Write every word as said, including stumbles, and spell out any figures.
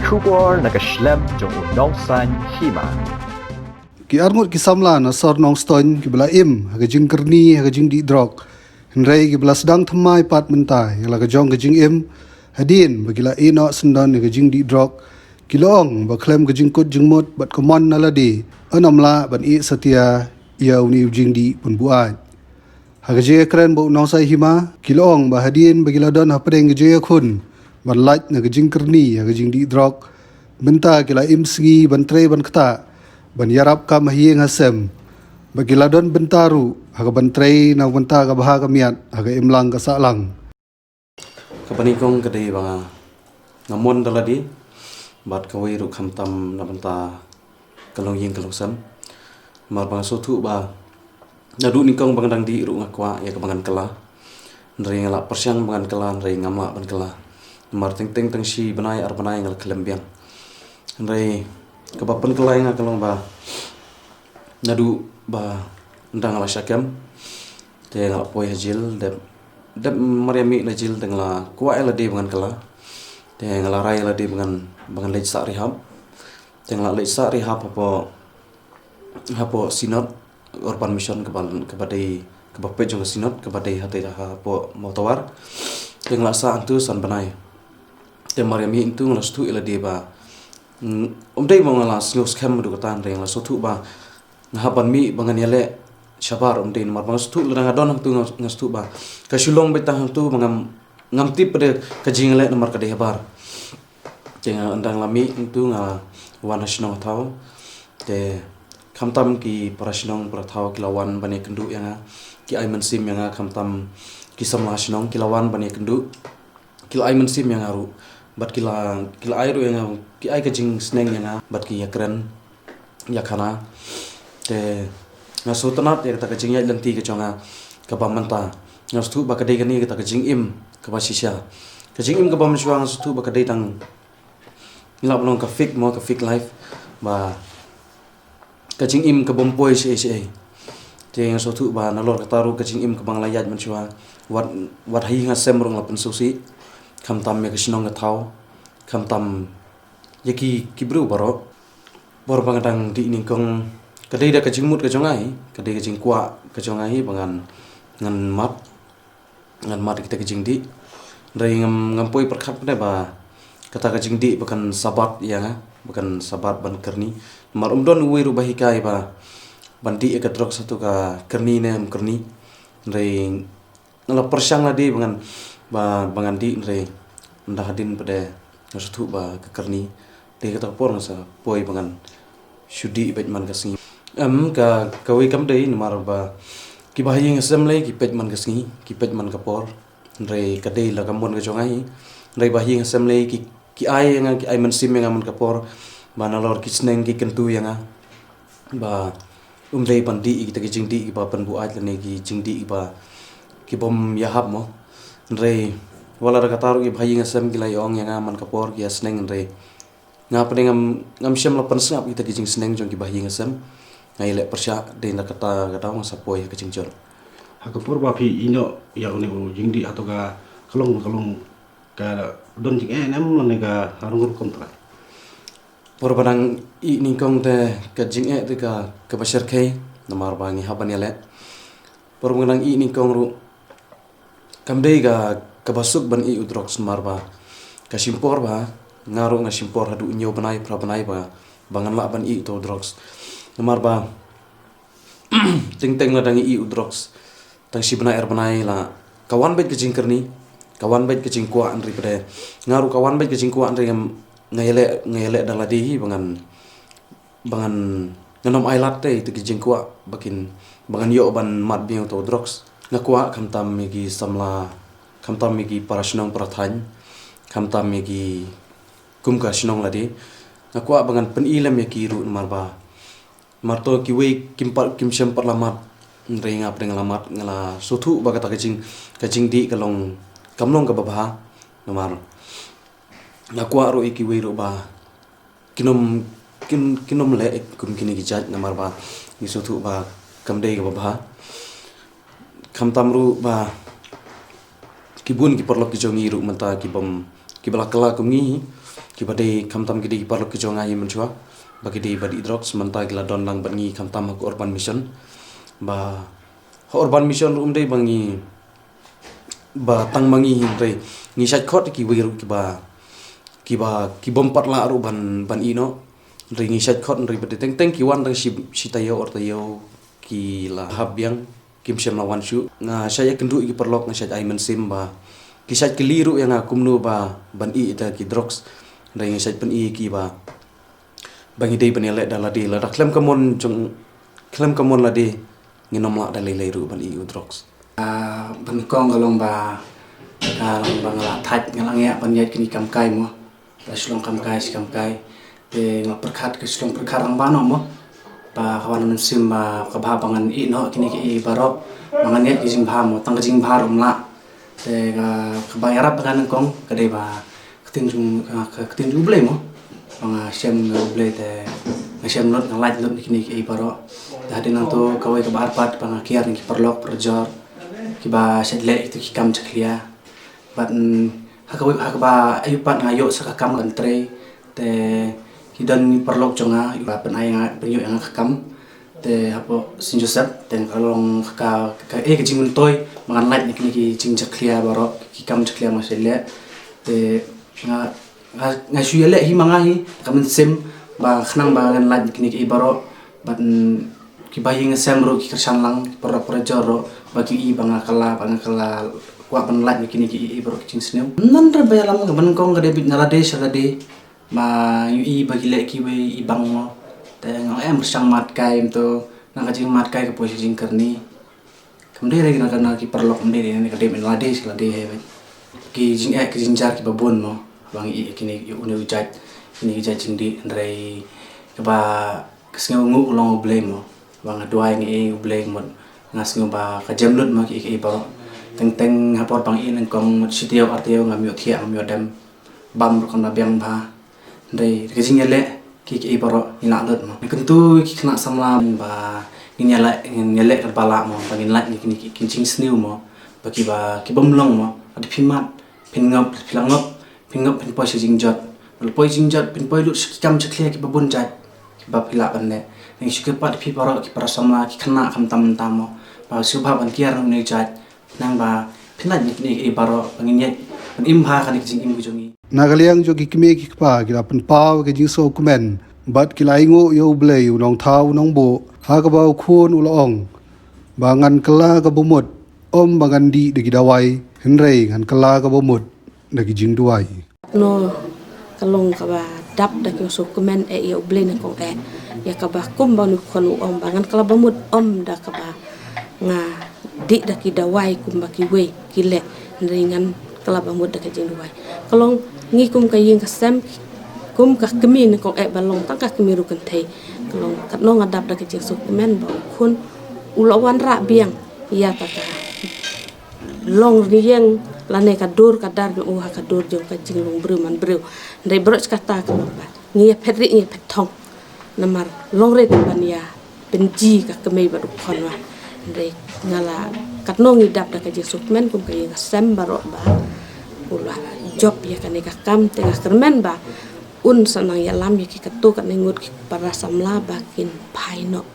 Khubor na ka shlem jong u Nongsaiñ Hima. Ki arngut ki samla na sor Nongstoiñ kiba la im ha ka jingkyrni ha ka jingdih drok, hynrei kiba la sdang thymmai pat mynta ïa la ka jong ka jingim, hadien ba ki la ïehnoh syndon ïa ka jingdih drok, ki la ong ba khlem ka jingkut jingmut bad ka mon na lade, ym lah ban ïeh satia ïa une u jingdih pynbuaid. Ha ka jingïakren bad u Nongsaiñ Hima, ki la ong ba hadien ba ki la don hapdeng ka jingïakhun ban lait na ka jingkyrni ha ka jingdih drok, mynta ki la im sngi ban trei ban ktah, ban ïarap kam ha ïing ha sem, ba ki la don bynta ruh ha kaban trei na ka bynta ka bha ka miat ha ka imlang ka sahlang. Kaba nyngkong ka dei ba nga, nga mon da lade bad kawei ruh khamtam na bynta ka longïing ka longsem. Namar ba nga sngewthuh ba naduh nyngkong ba nga dang dih ruh nga kwah ïa kaba ngan kylla. Hynrei nga la pyrshang ba ngan kylla, hynrei ngam lah ban kylla. Namar teng teng tang shi bnai ar bnai nga la khlem biang. Hynrei kaba pynkylla ïa nga ka long ba naduh ba ynda nga la shah kem, te nga la poi ha jil, dep, dep mar ïa mih na jil te nga la kwah ïa lade ba ngan kylla. Te nga la rai ïa lade ba ngan, ba ngan leit sah rehab. Te nga la leit sah rehab hapoh, hapoh Synod Urban Mission kaba, kaba dei, kaba peit jong ka Synod kaba dei hangtei hapoh Mawtawar. Te nga la sah hangtu san bnai. Te mar ïa mih hangtu nga la sngewthuh ïa lade ba, mm, ym dei ba nga la sngew skhem haduh katta, hynrei nga la sngewthuh ba nga hap ban mih ba ngan ïaleh shabar, ym dei, namar ba nga sngewthuh lada nga don hangtu nga, nga sngewthuh ba ka shu long beit tang hangtu ba ngam, ngam tip pat de ka jingïaleh namar ka dei habar. Te nga, ynda nga la mih hangtu nga wan ha shnong ha thaw. Te khamtam ki para shnong para thaw ki la wan ban ïakynduh ïa nga, ki ai mynsiem ïa nga, khamtam ki samla shnong ki la wan ban ïakynduh. Ki la ai mynsiem ïa nga ruh, bad ki la, ki la ai ruh ïa nga, ki ai ka jingsneng ïa nga, bad ki ïakren ïa khana. Te nga sngewtynnat ïa kata ka jingïaid lynti ka jong nga kaba mynta. Nga sngewthuh ba ka dei kane kata ka jingim kaba shisha. Ka jingim kaba mynshuwa nga sngewthuh ba ka dei tang, ngi lah ban ong ka fake mo, ka fake life, ba ka jingim kaba ym poi shaei shaei. Te nga sngewthuh ba nalor kata ruh ka jingim kaba nga la ïaid mynshuwa, wat, wat ha ïing ha sem ruh nga la pynsngewsih, khamtam ïa ka shnong ka thaw, khamtam ïa ki, ki briew baroh. Por ba nga dang dih nyngkong, ka dei da ka jingmut ka jong nga hi, ka dei ka jingkwah ka jong nga hi ba ngan, ngan mad, ngan mad ïa kita ki jingdih. Hynrei ngam, ngam poi pyrkhat pat de ba kata ka jingdih ba kan sabat ïa nga, ba kan sabat ban kyrni. Namar ym don uwei ruh ba hikai ba ban dih ïa ka drugs hato ka kyrni ne ym kyrni. Hynrei nga la pyrshang lade ba ngan, ba, ba ngan dih, hynrei ynda hadien pat de nga sngewthuh ba ka kyrni. Te kata ka por nga sa poi ba ngan shu dih beit man ka sngi. Em, ka, kawei kam dei namar ba kiba ha ïing ha sem lei ki peit man ka sngi, ki peit man ka por. Hynrei ka dei la ka mon ka jong nga hi. Hynrei ba ha ïing ha sem lei ki, ki ai ïa nga, ki ai mynsiem ïa nga man ka por, ba nalor ki sneng ki kyntu ïa nga. Ba ym dei ban dih ïa kita ki jingdih kiba pynbuaid lane ki jingdih kiba, ki bym ïahap mo. Hynrei wat la da kata ruh kiba ha ïing ha sem ki la ïa ong ïa nga man ka por, ki ïa sneng, hynrei nga pat de ngam, ngam shym la pynsngap ïa kita ki jingsneng jong kiba ha ïing ha sem. Nga ïaleh pyrshah, dei na kata ka daw nga sa poi ha ka jingjot. Ha ka por ba phi ïehnoh ïa une u jingdih, hato ka, ka long, ka long, ka don jingeh ne em lane ka ha rung rukom trai? Por ba dang ih nyngkong te ka jingeh te ka, kaba shyrkhei, namar ba ngi hap ban ïaleh. Por ba dang ih nyngkong ruh kam dei ka, kaba suk ban ih u drugs, namar ba ka shim por ba, nga ruh nga shim por haduh hynñiew bnai, phra bnai ba, ba ngan lah ban ih uto u drugs. Namar ba teng teng lada ngi ih u drugs tang shi bnai ar bnai la ka wan beit ka jingkyrni, ka wan beit ka jingkwah, hynrei pat de nga ruh ka wan beit ka jingkwah, hynrei ngam, nga ïaleh, nga ïaleh da lade hi ba ngan, ba ngan, ngan ym ailad te ïa kita ki jingkwah ba kin, ba ngan ïoh ban mad biang uto u drugs. Nga kwah khamtam ïa ki samla, khamtam ïa ki para shnong para thaiñ, khamtam ïa ki kum ka shnong lade, nga kwah ba ngan pyni lem ïa ki ruh, namar ba mar to kiwei kim pat, kim shym pat la mad, hynrei nga pat de nga la mad, nga la sngewthuh ba kata ka jing, ka jingdih ka long, kam long kaba bha. Namar nga kwah ruh ïa kiwei ruh ba kin ym, kin, kin ym leh kum kine ki jait, namar ba ngi sngewthuh ba kam dei kaba bha. Khamtam ruh ba ki bun ki paralok ki jong ngi ruh mynta ki bym, Kiba la kylla kum ngi, kiba dei khamtam ki dei ki paralok ki jong nga hi mynshuwa, ba ki dei ba dih drugs, mynta ki la don lang bad ngi khamtam ha ka Urban Mission. Ba ha Urban Mission ruh ym dei ba ngi, ba tang ma ngi hi, hynrei ngi shait khot kiwei ruh kiba, kiba, ki bym pat lah ruh ban, ban ïeh noh. Hynrei ngi shait khot, hynrei ba dei teng teng ki wan tang shi, shi taïew ar taïew ki la hap biang, kim shym la wan shuh. Nga shait ïakynduh ïa ki paralok, nga shait ai mynsiem ba ki shait kylli ruh ïa nga kumno ba ban ïeh ïa ki drugs. Hynrei nga shait pyni ïa ki ba, ba ngi dei ban ïaleh da lade, lada khlem ka mon jong, khlem ka mon lade, ngin ym lah da lei lei ruh ban ïeh ïa u drugs. Ah, ba nyngkong ka long ba, ka long ba nga la thait, nga la ngiah ban ïaid kine ki kam kai mo. La shu long kam kai shi kam kai. Te nga la pyrkhat ka shu long pyrkhat rangbah noh mo. Ba ka wan mynsiem ba ka bha ba ngan ïeh noh kine kiei baroh. Ba ngan ïaid ka jingbha mo, tang ka jingbha ruh ym lah. Te ka, kaba ïarap ba nga nyngkong ka dei ba ka ktien jong, ka, ka ktien jong U Blei mo. Ba nga shem na U Blei te nga shem lut, nga lait lut na kine kiei baroh. Te hadien nangto kawei kaba ar pat ba nga kiar na ki paralok parajor kiba shait leh ïa kito ki kam jakhlia. Bad, mm, ha kawei, ha kaba aiu pat nga ïoh sa ka kam kan trei. Te ki don ki paralok jong nga ba pynai nga, pynïoh ïa nga ka kam. Te hapoh Saint Joseph te nga long ka, ka, eh, ka jingmyntoi ba ngan lait na kine ki jingjakhlia baroh, ki kam jakhlia ma sha leh. Te nga, nga, nga shu ïaleh hi ma nga hi, ka mynsiem ba khnang ba ngan lait na kine kiei baroh. Bad, mm, kiba ïing sem ruh ki kyrshan lang, ki paralok parajor ruh ba ki ïohi ba nga kylla, ba nga kylla kwah ban lait na kine kiei baroh ki jingsniew. Ngan re ba ïalam, kaba nyngkong ka dei bit na lade sha lade. Ba ngi ïohi ba ki leh kiwei i bang mo. Te nga la em pyrshang mad kai mynta, na ka jingmad kai ka poi sha jingkyrni. Kam dei re na ka, na ki paralok, kam dei re, na ka dei mynta lade sha lade hi beit. Ki jingeh ki jingjar kiba bun mo. Ba ngi ïohi kine, ïohi une u jait, kine ki jait jingdih, hynrei kaba ka sngewnguh ka long U Blei mo. Ba nga duwai ngi ïohi U Blei mut. Nga sngew ba ka jem lut mo kiei kiei baroh. Teng teng ha por ba ngi ïohi nyngkong mut shi taïew ar taïew ngam ïoh thiah ngam ïoh dem. Bam ruh kam da biang bha. Hynrei ka jingïaleh kiei kiei baroh ngi lah lut mo. Ngi kyntu ki khynnah samla ba ngin ïaleh, ngin ïaleh katba lah mo, ba ngin lait na kine ki, ki jingsniew mo. Ba kiba, ki bym long mo. Lada phi mad, phin ngop, phi la ngop, phin ngop phin poi sha jingjot. Lada poi jingjot, phin poi lut sha ki kam jakhlia kiba bun jait. Kiba phi lah ban leh. Ngi shu kyrpad ïa phi baroh ki para samla, ki khynnah khamtam mynta mo. Ba sngewbha ban kiar na une u jait. Nang ba pynlait na kine kiei baroh ba ngin ïaid ban im bha ha kane ka jingim ka jong ngi. Na ka liang jong ki kmie ki kpa ki la pynpaw ka jingsngewkmen bad ki la ainguh ïa U Blei U Nongthaw Nongbuh ha kaba U Khun u la ong ba ngan kylla kaba mut, ym ba ngan dih da ki dawai, hynrei ngan kylla kaba mut da ki jingduwai. No, ka long kaba dap da ki sngewkmen eh ïa U Blei nyngkong eh. Ïa kaba kumba une u khun u ong ba ngan kylla ba mut, ym da kaba nga dih da ki dawai kumba kiwei ki leh, hynrei ngan kylla ba mut da ka jingduwai. Ka long ngi kum ka ïing ka sem, kum ka kmie nyngkong eh ba long tang ka kmie ruh kynthei. Ka long katno nga dap da ka jingsngewkmen ba u khun u la wanrah biang ïa ka, ka long rynïeng lane ka dur ka dar jong u ha ka dur jong ka jinglong briew man briew. Hynrei baroh shi katta ka long ba ngi ïa phet rieh ngi ïa phet thong. Namar long re tang ban ïa pynji ka kmie bad u khun wa. Hynrei nga la katno ngi dap da ka jingsngewkmen kum ka ïing ka sem baroh ba u la jop ïa kane ka kam, te nga kyrmen ba un sa nang ïalam ïa ki katto katne ngut ki para samla ba kin phai noh.